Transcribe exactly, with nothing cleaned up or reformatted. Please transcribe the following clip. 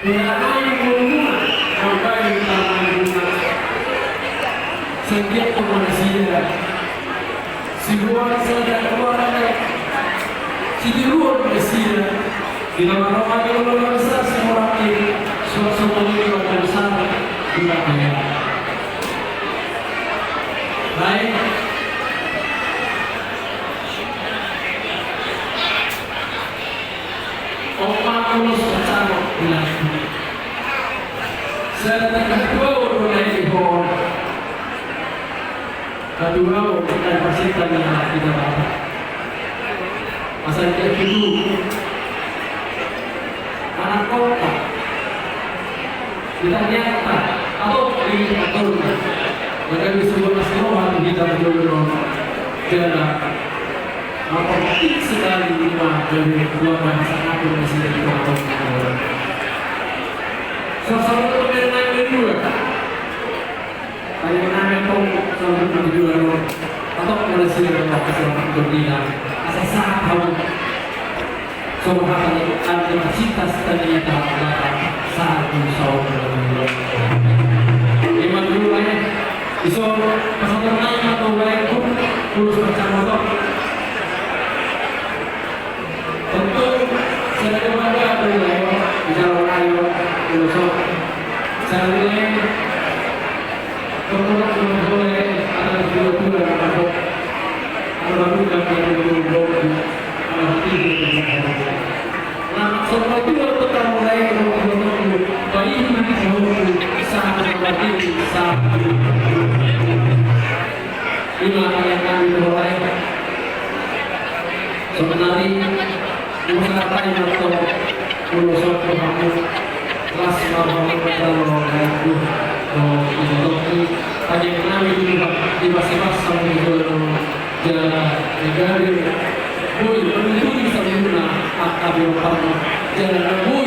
Ia nai murmuna, nai murmuna. Sanggiat tu manusia. Sibuan sada keluarga. Sidiruan manusia. Di nama Roma di Ulu Roma Besar Simorangkir. Suasana ini akan besar. Kita kaya. Baik. Oma ulos pertama bilang. Saya datang kedua udah naik di pohon. Kedua udah naik percintaan yang kita dapat. Masa dia itu anak kota. Kita nyata atau di atur. Maka disebut asli kita dulu. Jalan. Apa penting sekali lima dari dua bahasa aku di sini. Salah satu pemain lain kedua. Tanya nanya kau sama kedua lo. Atau mana sih yang mau kasih waktu dia? Asal saat kamu. Sobat hati, ada cinta setia di dalam belakang. Satu saudara. Lima dulu ya. Iso, pasal lain atau lain pun, terus macam apa? Tentu, saya ada pada, ada lain, bicara lain, terus, saya ada lain, tentu, tentu, ada dua, dua, ada, ada, ada, ada, ada, ada, ada, Nah, sobat dua tetap mulai. Ima yang kami mulai. Sebenarnya, usaha tadi atau urusan kamu kelas mau kalau itu, tadi kami di basi-basi sama itu. Jala negara boi manuturi saluhutna angka bioparna. Jala na boi